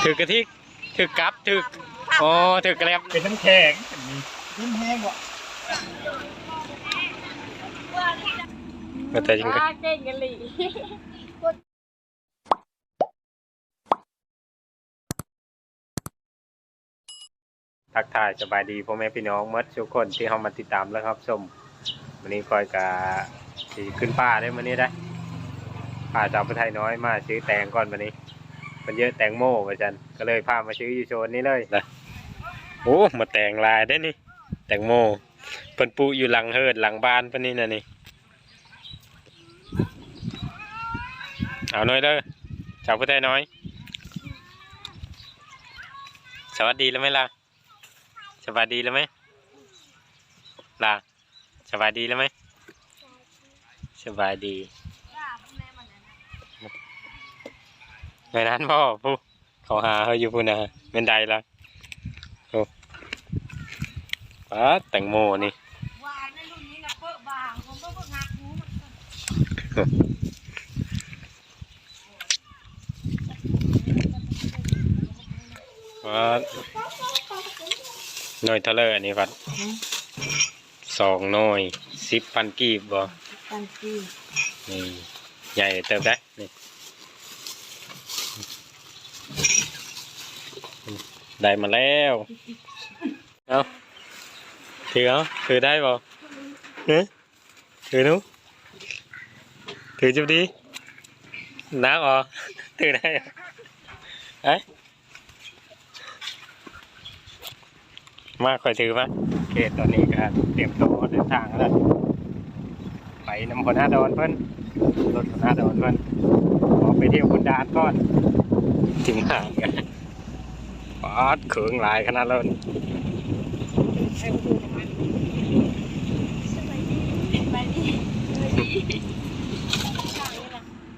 ຖືກກະທິກ ຖືກກັບ ຖືກ ອໍ ຖືກແກລັບ ເປັນນ້ຳແຂງ ນ້ຳແຫ້ງບໍ່? ວ່າແຕ່ຍັງ ເກັ່ງອີ່ຫຼີ. ທັກທາຍສະບາຍດີພໍ່ແມ່ພີ່ນ້ອງໝົດທຸກຄົນທີ່ເຂົ້າມາຕິດຕາມ ແລະ ຮັບຊົມ. ມື້ນີ້ຂ້ອຍກະຊິຂຶ້ນປ່າເດີ້ ມື້ນີ້ໄດ໋ ພາສາວຜູ້ໄທນ້ອຍມາຊື້ແຕງກ່ອນ. ມື້ນີ້ເພິ່ນເຍາະແຕງໂມວ່າຊັ້ນ ກໍເລີຍພາມາຊື້ຢູ່ໂຊນນີ້ເລີຍ. ໂອ້ ໝາກແຕງຫຼາຍເດ້ນີ້ ແຕງໂມ ເພິ່ນປູກຢູ່ຫຼັງເຮືອນຫຼັງບ້ານເພິ່ນນີ້ນະນີ້. ເອົາໜ້ອຍເດີ ສາວຜູ້ໄທນ້ອຍ. ສະຫວັດດີແລ້ວໄໝລະ? ສະຫວັດດີແລ້ວໄໝລະ? ສະຫວັດດີແລ້ວໄໝ? ສະຫວັດດີ. ແມ່ນນັ້ນບໍ່? ຜູ້ ເຂົາຫາເຮົາຢູ່ພຸ້ນນະ ແມ່ນໃດລະ. ໂອ້ ປາດ ແຕງໂມນີ້ ປາດ ໜ່ວຍເທົ່າໃດອັນນີ້ພັດ? ສອງໜ່ວຍ ສິບພັນກີບບໍ່? ສິບພັນກີບ. ນີ້ ໃຫຍ່ເຕີບໄດ໋ນີ້. ໄດ້ມາແລ້ວ. ເອົາ ຖືເອົາ ຖືໄດ້ບໍ່? ຫື? ຖືດູ ຖືຈຸດດີ ໜັກບໍ່? ຖືໄດ້ ເອີຍ. ມາ ຂ້ອຍຖືມາ. ໂອເຄ ຕອນນີ້ກໍຕຽມໂຕເດີນທາງແລ້ວ ໄປນຳຫົວໜ້າດອນເພິ່ນ ລົດຫົວໜ້າດອນເພິ່ນ ອອກໄປທ່ຽວບຸນດານກ່ອນ. ທີມງານກໍປາດ ເຄື່ອງຫຼາຍຂະໜາດເລີຍ. ສະບາຍດີ ສະບາຍດີ ສະບາຍດີ.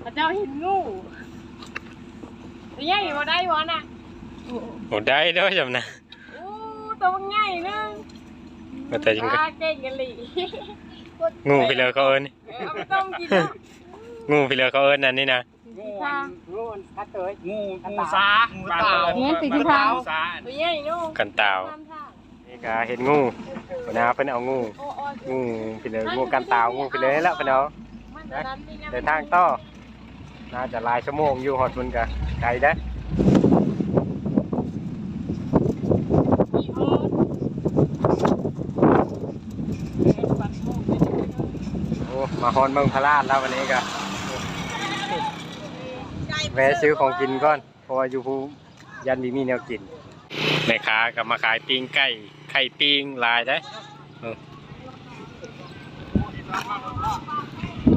ເຂົາເຈົ້າເຫັນງູ ໂຕໃຫຍ່ບໍ່ໄດ້ບໍ່ນະ? ໂອ້ ໄດ້ເດີ້ ຈຳນະ. ໂອ້ ໂຕບັກໃຫຍ່ໜຶ່ງ ວ່າແຕ່ຈິງ ອ່າ ເກັ່ງອີ່ຫຼີ. ງູພີເລີເຂົາເອີ້ນ ເອີ ເອົາໄປຕົ້ມກິນເນາະ. ງູພີເລີເຂົາເອີ້ນອັນນີ້ນະ ງູ ງູ ງູສາ ງູ ງູສາ ງູ ງູສາ ໂຕໃຫຍ່ເນາະ ກັນຕາວ. ນີ້ກໍເຫັນງູ ຫົວໜ້າເພິ່ນເອົາງູ ງູພີເລີ ງູກັນຕາວ ງູພີເລີນີ້ແຫຼະເພິ່ນເອົາ. ເດີນທາງຕໍ່ ໜ້າຈະຫຼາຍຊົ່ວໂມງຢູ່ ຮອດພຸ້ນກະໄກເດ້. ໂອ້ ມາຮອດເມືອງພະລາດແລ້ວ ວັນນີ້ກະແວ່ຊື້ຂອງກິນກ່ອນ ເພາະວ່າຢູ່ພູ້ຢ້ານບໍ່ມີແນວກິນ. ແມ່ຄ້າກໍມາຂາຍປີ້ງໄກ່ ໄຂ່ປີ້ງຫຼາຍເດ້. ເອີ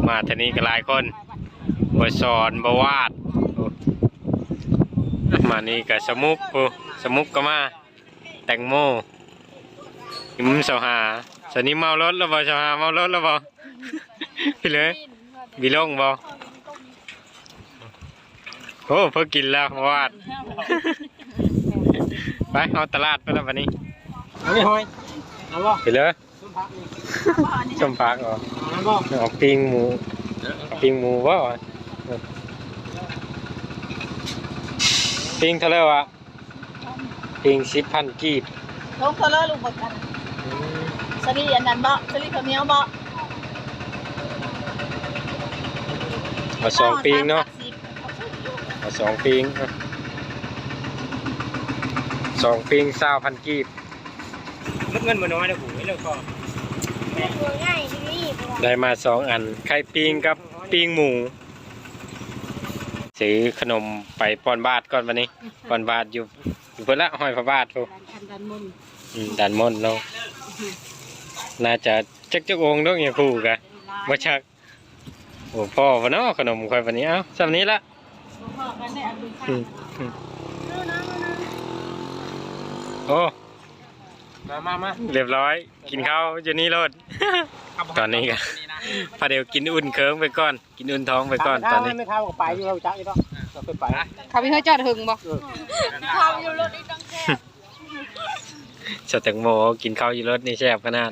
ມາເທື່ອນີ້ກໍຫຼາຍຄົນ ບໍ່ສອນ ບໍ່ວາດ. ໂອ້ ມານີ້ກໍສະໝຸກ ໂອ້ ສະໝຸກກໍມາ ແຕງໂມ. ອືມ ຊາວຫ້າ ຊາວນີ້ເມົາລົດແລ້ວບໍ່? ຊາວຫ້າເມົາລົດແລ້ວບໍ່? ພີ່ເລີ ວິລົງບໍ່? ໂອ້ ເພິ່ນກິນແລ້ວ ບໍ່ວາດ. ໄປ ເຮົາຕະຫຼາດໄປແລ້ວບັດນີ້. ເອົານີ້ຫອຍ ເອົາບໍ່? ໄປເລີຍ ສົ້ມຜັກນີ້ ສົ້ມຜັກເອົາ ເອົາບໍ່? ເອົາປີ້ງໝູ ເອົາປີ້ງໝູບໍ່? ປີ້ງເທົ່າໃດວະ? ປີ້ງສິບພັນກີບ. ລົງໂຕເລີຍລູກ ບັກອັນ ອືມ ສາລີອັນນັ້ນບໍ່? ສາລີເຂົ້າໜຽວບໍ່? ເອົາສອງປີ້ງເນາະ ເອົາສອງປີ້ງ ສອງປີ້ງຊາວພັນກີບ. ໝົດເງິນບໍ່ນ້ອຍນະກູ ເລີກກໍ ໄດ້ມາສອງອັນ ໄຂ່ປີ້ງກັບປີ້ງໝູ. ຊື້ຂະໜົມໄປປ້ອນບາດກ່ອນບັດນີ້ ປ້ອນບາດຢູ່ ຢູ່ເພິ່ນລະ ຫ້ອຍພະບາດພຸ້ນ ດ້ານຄັນດ້ານມົນ ອືມ ດ້ານມົນເນາະ. ໜ້າຈະຈັກ ຈັກອົງດອກ ຍາຄູກະບໍ່ຈັກ. ໂອ້ ພໍບໍ່ເນາະຂະໜົມຂ້ອຍບັດນີ້? ເອົ້າ ສ່ຳນີ້ລະ ບໍ່ພໍກັນໄດ້ ເອົາໄປ ອືມ ອືມ ໂອ້ ມາ ມາ ມາ ຮຽບຮ້ອຍ ກິນເຂົ້າຢູ່ນີ້ໂລດ. ຕອນນີ້ກໍ ພາດຽວກິນອຸ່ນເຄີງໄປກ່ອນ ກິນອຸ່ນທ້ອງໄປກ່ອນຕອນນີ້. ແມ່ເຖົ້າກໍໄປຢູ່ ຮູ້ຈັກຢູ່ດອກ ກໍເຄີຍໄປ. ເຂົາໄປເຮືອຈອດເຖິງບໍ່? ເອີ ເຂົ້າຢູ່ລົດນີ້ຕ້ອງແຊບ. ສາວແຕງໂມກິນເຂົ້າຢູ່ລົດນີ້ແຊບຂະໜາດ.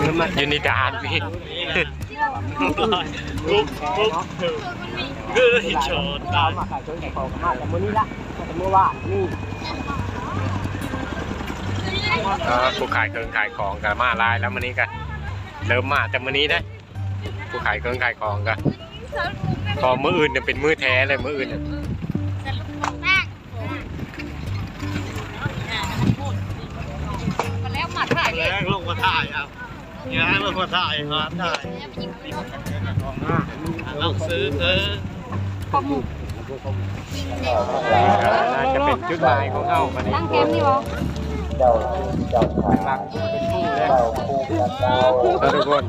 ຢູ່ໃນດ່ານນີ້ ເຮົາມາຂາຍເຄື່ອງຂາຍຂອງກໍມາແຕ່ມື້ນີ້ລະ ມາແຕ່ມື້ວານນີ້. ອ່າ ຜູ້ຂາຍເຄື່ອງຂາຍຂອງກໍມາຫຼາຍແລ້ວ ມື້ນີ້ກໍເລີ່ມມາແຕ່ມື້ນີ້ເດ້. ຜູ້ຂາຍເຄື່ອງຂາຍຂອງກໍ ເພາະມື້ອື່ນເປັນມື້ແທ້ເລີຍ ມື້ອື່ນ. ແລ້ວມາຖ່າຍ ແລ້ວລົງມາຖ່າຍ ເອົາ ແລ້ວລົງມາຖ່າຍ ມາຖ່າຍ ໜັງສືເທີ ຂອບຄຸນ. ໜ້າຈະເປັນຈຸດໝາຍຂອງເຮົາບັດນີ້. ຕັ້ງແຄມນີ້ບໍ່? ເຈົ້າ ເຈົ້າ ເຈົ້າ ເຈົ້າ ເຈົ້າ ເຈົ້າ ເຈົ້າ ເຈົ້າ ເຈົ້າ ທຸກຄົນ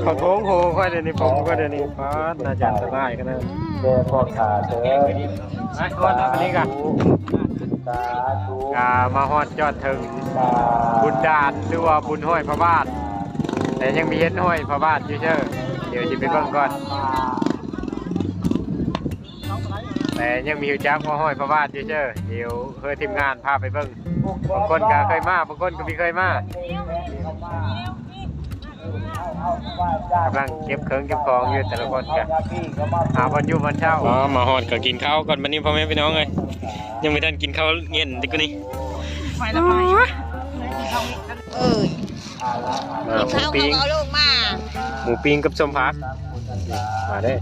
ເຂົາໂທງໂຫຂ້ອຍດຽວນີ້ ຜົມຂ້ອຍດຽວນີ້ ປາດ ໜ້າຈະອັນຕະລາຍຂະໜາດ. ແດ່ພໍ່ຂ້າເທີ ໄປຮອດແລ້ວບັດນີ້ກະ ສາທຸ ອ່າ ມາຮອດຈອດເຖິງບຸນດານ ຫຼືວ່າບຸນຫ້ອຍພະບາດ ແຕ່ຍັງມີເຫັນຫ້ອຍພະບາດຢູ່ເຊີ. ດຽວຊິໄປເບິ່ງກ່ອນ. ແຕ່ຍັງມີຮູ້ຈັກວ່າຫ້ອຍພະບາດຢູ່ເຊີ. ດຽວເຮີທີມງານພາໄປເບິ່ງ. ບາງຄົນກໍເຄີຍມາ ບາງຄົນກໍບໍ່ເຄີຍມາ. ກຳລັງເກັບເຄື່ອງເກັບຂອງຢູ່ ແຕ່ລະຄົນກໍຫາບ່ອນຢູ່ບ່ອນເຊົາ. ອໍ ມາຮອດກໍກິນເຂົ້າກ່ອນບັດນີ້ ພໍ່ແມ່ພີ່ນ້ອງເອີຍ. ຍັງບໍ່ທັນກິນເຂົ້າເຢັນຕິກວ່ານີ້. ໄປລະໄປ ເອີຍ. ອ່າ ໝູປີ້ງ ເອົາລົງມາ ໝູປີ້ງກັບສົ້ມຜັກ ມາເດີ້.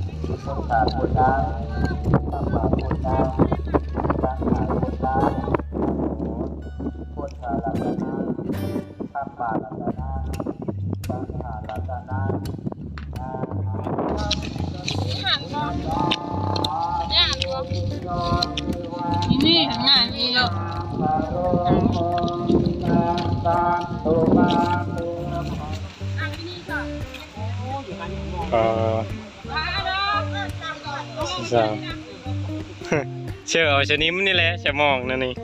ນີ້ ທາງໜ້ານີ້ເນາະ. ເອີ ເຊີ ເອົາຊະນິມນີ້ແຫຼະ ສະໝອງນັ້ນນີ້.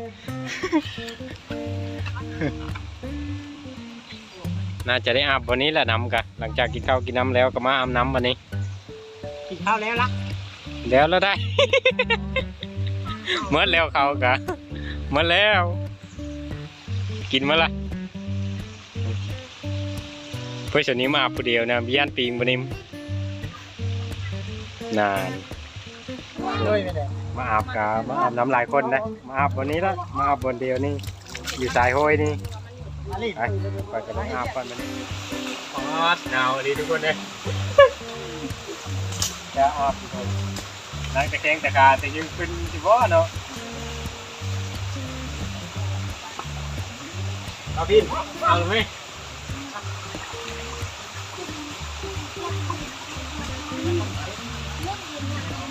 ໜ້າຈະໄດ້ອາບບ່ອນນີ້ແຫຼະ ນ້ຳກະ ຫຼັງຈາກກິນເຂົ້າກິນນ້ຳແລ້ວກໍມາອາບນ້ຳບັດນີ້. ກິນເຂົ້າແລ້ວລະ? ແລ້ວລະໄດ໋. ໝົດແລ້ວ ເຂົ້າກະໝົດແລ້ວ. ກິນມາລະ. ເພິ່ນຊະນິມອາບຜູ້ດຽວນະ ຢ້ານປີງບໍ່ນິມ. ນານ ມາອາບກະມາອາບນຳຫຼາຍຄົນນະ. ມາອາບບ່ອນນີ້ລະ ມາອາບບ່ອນດຽວນີ້ ຢູ່ຊາຍໂຮຍນີ້. ໄປ ຂ້ອຍກະໄປອາບກ່ອນບັດນີ້. ປາດ ໜາວອີ່ຫຼີທຸກຄົນເອີຍ. ຈະອາບ ນັ່ງແຕ່ແຂ້ງແຕ່ຂາ ແຕ່ຍັງເປັນຢູ່ບໍ່ເນາະ. ເອົາພິນ ເອົາເລີຍ.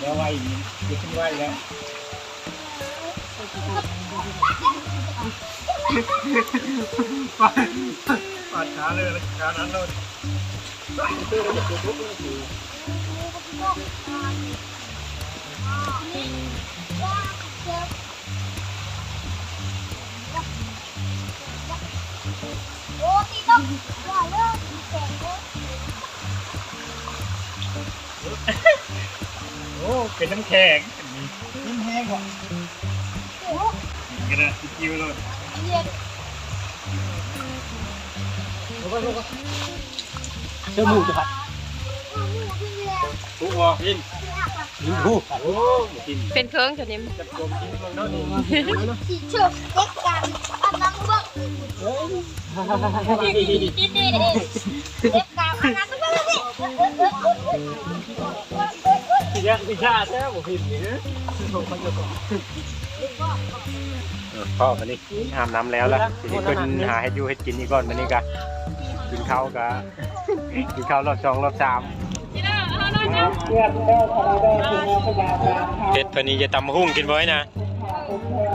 ດຽວໄວນີ້ ດຽວຂຶ້ນໄວແລ້ວ. ປາດ ປາດຂາເລີຍ ຂານັ້ນໂລດ. ໂອ້ ເປັນນ້ຳແຂງ ນ້ຳແຂງບໍ່? ກິນກະໄດ້ ກິນໂລດ. ເຊື່ອໝູກ ເຈົ້າ ທຸກບໍ່? ກິນ ກິນ ໂອ້ ກິນ ເປັນເຄິ່ງ ຈະເນັ່ມ ຈັບຕົວກິນເບິ່ງເນາະນີ້. ຊິເຊີເກັບກັນ ອັນນັ້ນເບິ່ງ ເອີຍ ກິນນີ້ ເກັບກັນ ອັນນັ້ນເບິ່ງນີ້. ຊິຍາກ ຊິຍາກແທ້ບໍ່ກິນນີ້. ເອີ ພໍບັດນີ້ ອາບນ້ຳແລ້ວລະ ຊິຂຶ້ນຫາເຮັດຢູ່ເຮັດກິນອີກກ່ອນ. ບັດນີ້ກະກິນເຂົ້າກະ ກິນເຂົ້າລອບສອງລອບສາມ. ເພັດເພິ່ນນີ້ຈະຕຳບັກຫຸ່ງກິນບໍ່ໄດ້ນະ.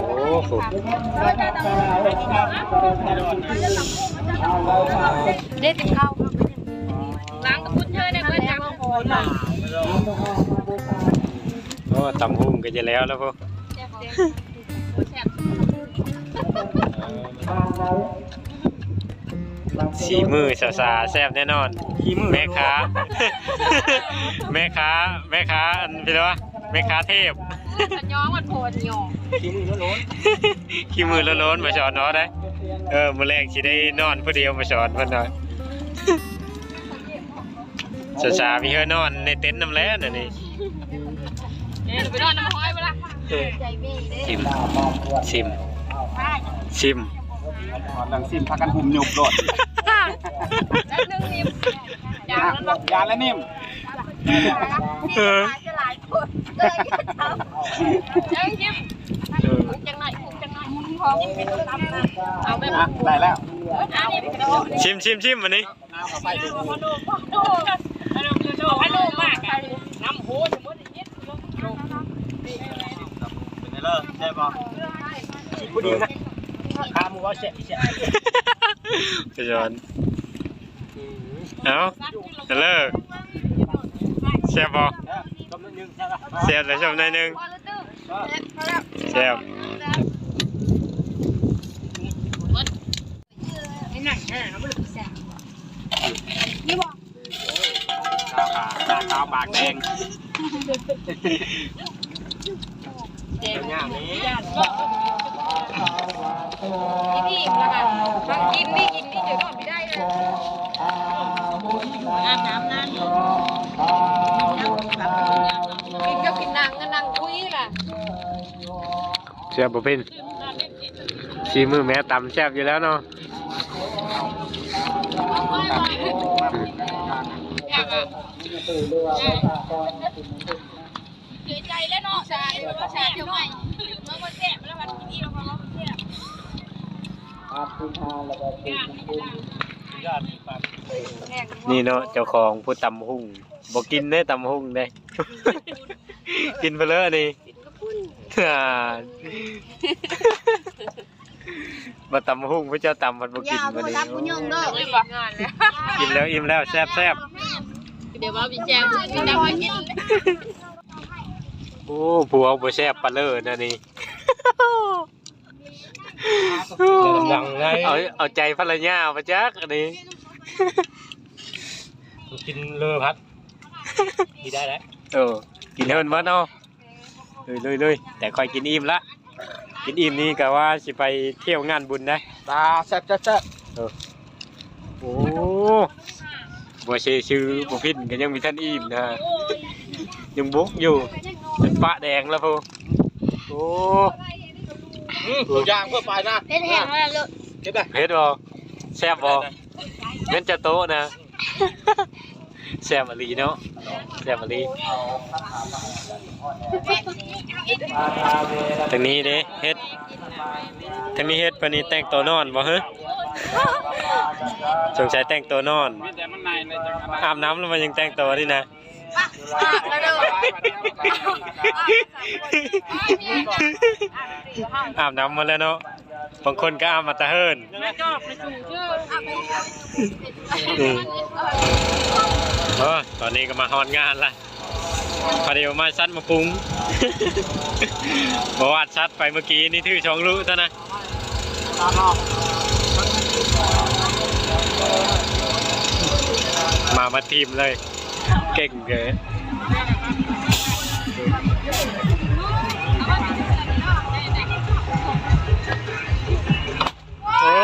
ໂອ້ໂຫ ເດັດເຂົ້າ ລ້າງກະປຸ້ນເທື່ອໄດ້ບໍ່? ໂອ້ ຕຳບັກຫຸ່ງກະຈະແລ້ວແລ້ວພຸ້ນ. ສີມືສາວໆ ແຊບແນ່ນອນ. ແມ່ຄ້າ ແມ່ຄ້າ ແມ່ຄ້າ ອັນ ເປັນຫຍັງວະ ແມ່ຄ້າເທບ. ເອີ ຂະຫຍ້ອງມັນໂພດຫຍ້ອງ ຂີ້ມືໂລ້ນໆ ບໍ່ສອນເນາະໄດ໋. ເອີ ມື້ແລງຊິໄດ້ນອນຜູ້ດຽວ ບໍ່ສອນເພິ່ນວ່າ. ສາວໆ ມີເຮືອນອນໃນເຕັນນຳແລ້ວນະນີ້. ເອີ ໄປນອນນຳຫ້ອຍບໍ່ລະ? ຊິມ ຊິມ ຊິມ ນອນນັ່ງຊິມ ພາກັນຫຸ້ມຍຸບໂລດ. ຈັກໜຶ່ງນີ້ ຢານແລ້ວນີ້ ເອີ ຫຼາຍຄົນເລີຍ ເອີ ຈັກໜ້ອຍ ຈັກໜ້ອຍ ເອົາແບບ ອ່ະ ໄດ້ແລ້ວ ຊິມ ຊິມ ຊິມ ອັນນີ້ ນ້ຳເຂົ້າໄປດູ ເອົາໄປດູມາກ ນ້ຳໂຫ ສົມມຸດເຮັດ ເປັນໄງເລີຍ ແຊບບໍ່? ພໍດີນະ ຄາໝູວ່າແຊບ ແຊບ ໄປສອນ ເອົາ ເລີ ແຊບບໍ່? ແຊບແລ້ວ ຊົມໜ້ອຍໜຶ່ງ ແຊບ ຕາຂາວ ຕາຂາວປາກແດງ ແດງງາມນີ້ ກິນອີ່ມແລ້ວກະ ບາງກິນນີ້ ກິນນີ້ ເດີນອອກບໍ່ໄດ້ເລີຍ ອາບນ້ຳນານ ກິນກໍກິນ ນັ່ງກໍນັ່ງຄຸຍລະ ແຊບບໍ່ເພິ່ນ? ສີມືແມ່ຕຳແຊບຢູ່ແລ້ວເນາະ ເສຍໃຈແລ້ວເນາະ ສາດ ສາດເຈົ້າໃໝ່ ເມືອບໍ່ແຊບແລ້ວ ບັດນີ້ລາວກໍບໍ່ແຊບ ນີ້ເນາະ ເຈົ້າຂອງຜູ້ຕຳຫຸ່ງ ບໍ່ກິນເດ້ຕຳຫຸ່ງເດ້ ກິນເພີ້ນເລີນີ້ ກິນກະປຸ້ນ ອ່າ ມາຕຳຫຸ່ງ ພວກເຈົ້າຕຳພັດບໍ່ກິນ ຢາວ ມື້ນີ້ ໂທລະສັບກູຍົງເດີ ອີ່ມແລ້ວ ອີ່ມແລ້ວ ແຊບໆ ດຽວວ່າມີແຈ່ວ ກິນແລ້ວຄ່ອຍກິນ ໂອ້ ຜົວບໍ່ແຊບປານເລີນະນີ້ ເອົາ ເອົາໃຈພັນລະຍາມາຈັກອັນນີ້ ກິນເລີພັດ ກິນໄດ້ແລ້ວ ເອີ ກິນເຮີນໝົດເນາະ ລຸຍໆ ແຕ່ຂ້ອຍກິນອີ່ມລະ ກິນອີ່ມນີ້ກະວ່າຊິໄປທ່ຽວງານບຸນໄດ໋ ຕາແຊບໆ ເອີ ໂອ້ ບໍ່ເຊຊື່ບໍ່ພິ່ນກະຍັງມີທັນອີ່ມນະ ຍັງບຸກຢູ່ ຈົນປະແດງລະພຸ້ນ ໂອ້ ອືມ ທຸກຢ່າງເພື່ອໄປນະ ເຜັດແຮງແລ້ວ ເຜັດບໍ່? ແຊບບໍ່? ແມ່ນຈະໂຕະນະ ແຊບອີ່ຫຼີເນາະ ແຊບອີ່ຫຼີ ທາງນີ້ເດ້ ເຮັດ ທາງນີ້ເຮັດ ເພິ່ນນີ້ແຕ່ງໂຕນອນບໍ່ຫື? ສົງໄສແຕ່ງໂຕນອນ ອາບນ້ຳແລ້ວມັນຍັງແຕ່ງໂຕນີ້ນະ ອາບແລ້ວເດີ ອາບນ້ຳມາແລ້ວເນາະ ບາງຄົນກໍອາບມາແຕ່ເຫີນ ອືມ ໂອ້ ຕອນນີ້ກໍມາຮອດງານລະ ພໍດີມາຊັດໝາກຫຸ່ງ ບໍ່ວ່າຊັດໄປເມື່ອກີ້ນີ້ຖືສອງລຸເທົ່ານັ້ນ ມາ ມາທີມເລີຍ ເກັ່ງເດີ ໂອ້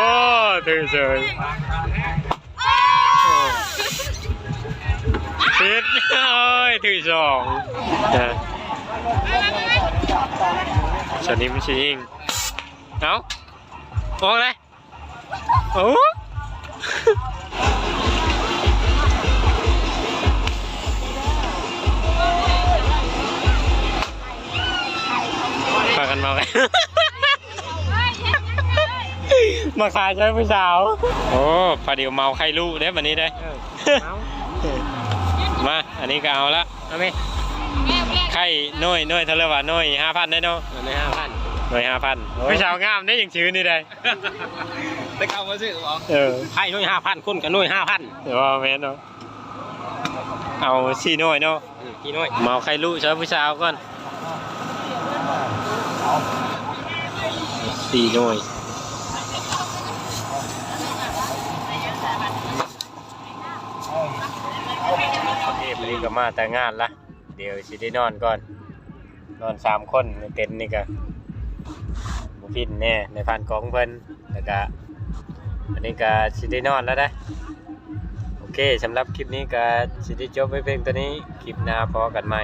ຖືກເສີຍ ຜິດ ໂອ້ຍ ຖືກສອງ ເອີ ຊະນິມຊິຍິງ ເອົ້າ ອອກເລີຍ ໂອ້ ພາກັນເວົ້າ ມາຂາຍໃສ່ຜູ້ສາວ ໂອ້ ພາດິວເມົາໄຂ່ລຸເດ້ບັດນີ້ເດ້ ເອີ ເມົາ ມາ ອັນນີ້ກໍເອົາລະ ເອົາແມ ໄຂ່ໜ່ວຍ ໜ່ວຍເທົ່າໃດວະ ໜ່ວຍຫ້າພັນໄດ໋ເນາະ ເອີ ໜ່ວຍຫ້າພັນ ໜ່ວຍຫ້າພັນ ໂອ້ຍ ຜູ້ສາວງາມເດ້ ຈັ່ງຊື້ນີ້ໄດ໋ ແຕ່ເກົ່າບໍ່ຊື້ບໍ່ ເອີ ໄຂ່ໜ່ວຍຫ້າພັນ ຄົນກໍໜ່ວຍຫ້າພັນ ເອີ ວ່າແມ່ນເນາະ ເອົາສີ່ໜ່ວຍເນາະ ເອີ ສີ່ໜ່ວຍ ເມົາໄຂ່ລຸຊ່ອຍຜູ້ສາວກ່ອນ ສີ່ໜ່ວຍ ເກມນີ້ກໍມາແຕ່ງານລະ ດຽວຊິໄດ້ນອນກ່ອນ ນອນສາມຄົນ ໃນເຕັນນີ້ກະບໍ່ພິ່ນແນ່ ໃນພານກອງເພິ່ນ ແລ້ວກະ ອັນນີ້ກະຊິໄດ້ນອນແລ້ວເດ້ ເຄ ສຳລັບຄລິບນີ້ກໍຊິໄດ້ຈົບໄວ້ພຽງເທົ່ານີ້ ຄລິບໜ້າພໍ້ກັນໃໝ່.